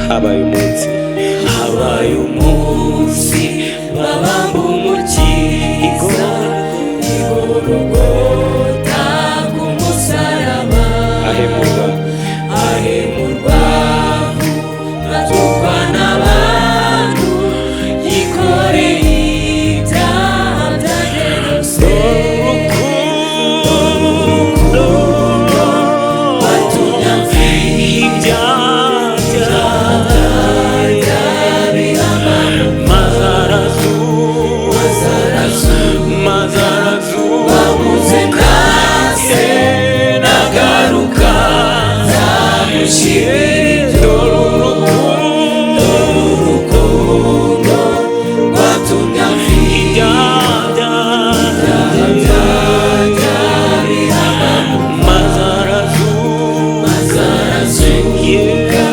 Habaye umunsi, Habaye umunsi babamba Umukiza i Gologota ku musaraba. Ahemurwa, Ahemurwa, atukwa n'abantu, yikoreye ibyaha byanjye byose. Urukundo Watumye amfira. Ibyaha maze arazuka, maze arazuka. Wabuze nase, nagaruka nzamushimira. Dore urukundo, Urukundo rwatumye amfira. Ibyaha maze arazuka, Arazuka,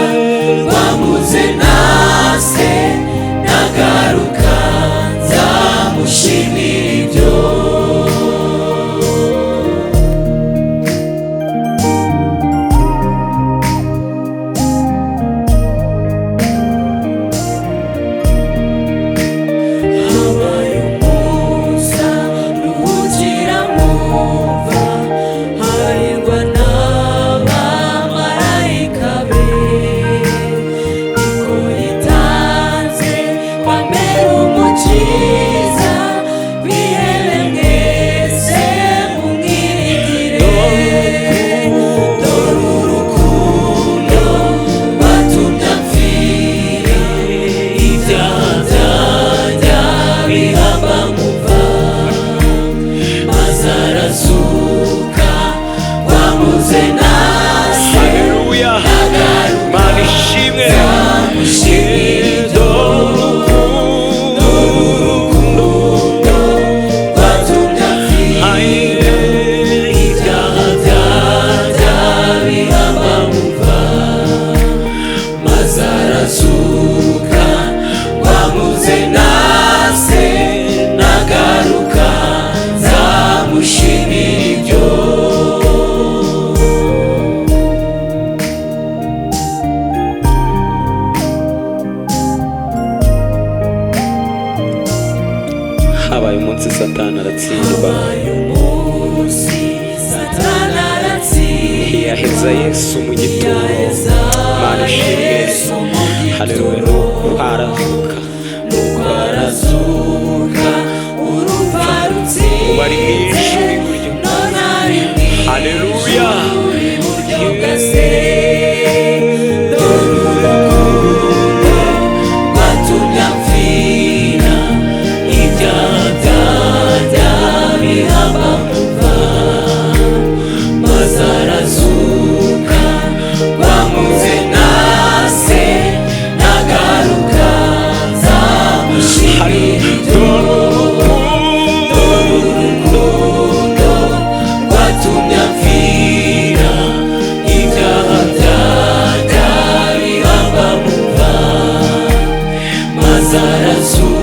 wabuze nase, nagaruka nzamushimira ibyo. Habaye umunsi ruhukira mu mva, hahirwa n'abamarayika be. Niko yitanze kwambera Umukiza, bihebe mwese mumwiringire. Dore urukundo rwatumye amfira, ibyaha byanjye bihamba mu mva, maze arazuka, wamuze nase. Haleluya, Mana ishimwe. Nzamushimira. Dore urukundo Rwatumye amfira, ibyaha byanjye bihamba mu mva, maze arazuka, wamuze nase, nagaruka nzamushimira ibyo. Habaye umunsi Satani aratsindwa. Habaye umunsi Satani aratsindwa. Ntiyaheza Yesu mu gituro. Ntiyaheza Mana ishimwe. Yesu mu Haleluya. gituro. Nuko arazuka. Nuko arazuka, urupfa Ubu ari mu rutsinze. ijuru iburyo. None ari mu Haleluya. ijuru iburyo bwa Se. Dore urukundo rwatumye amfira, ibyaha byanjye bihamba mu mva, maze arazuka, wamuze nase, nagaruka nzamushimira ibyo. Urukundo rwatumye amfira, ibyaha byanjye bihamba mu mva, maze arazuka.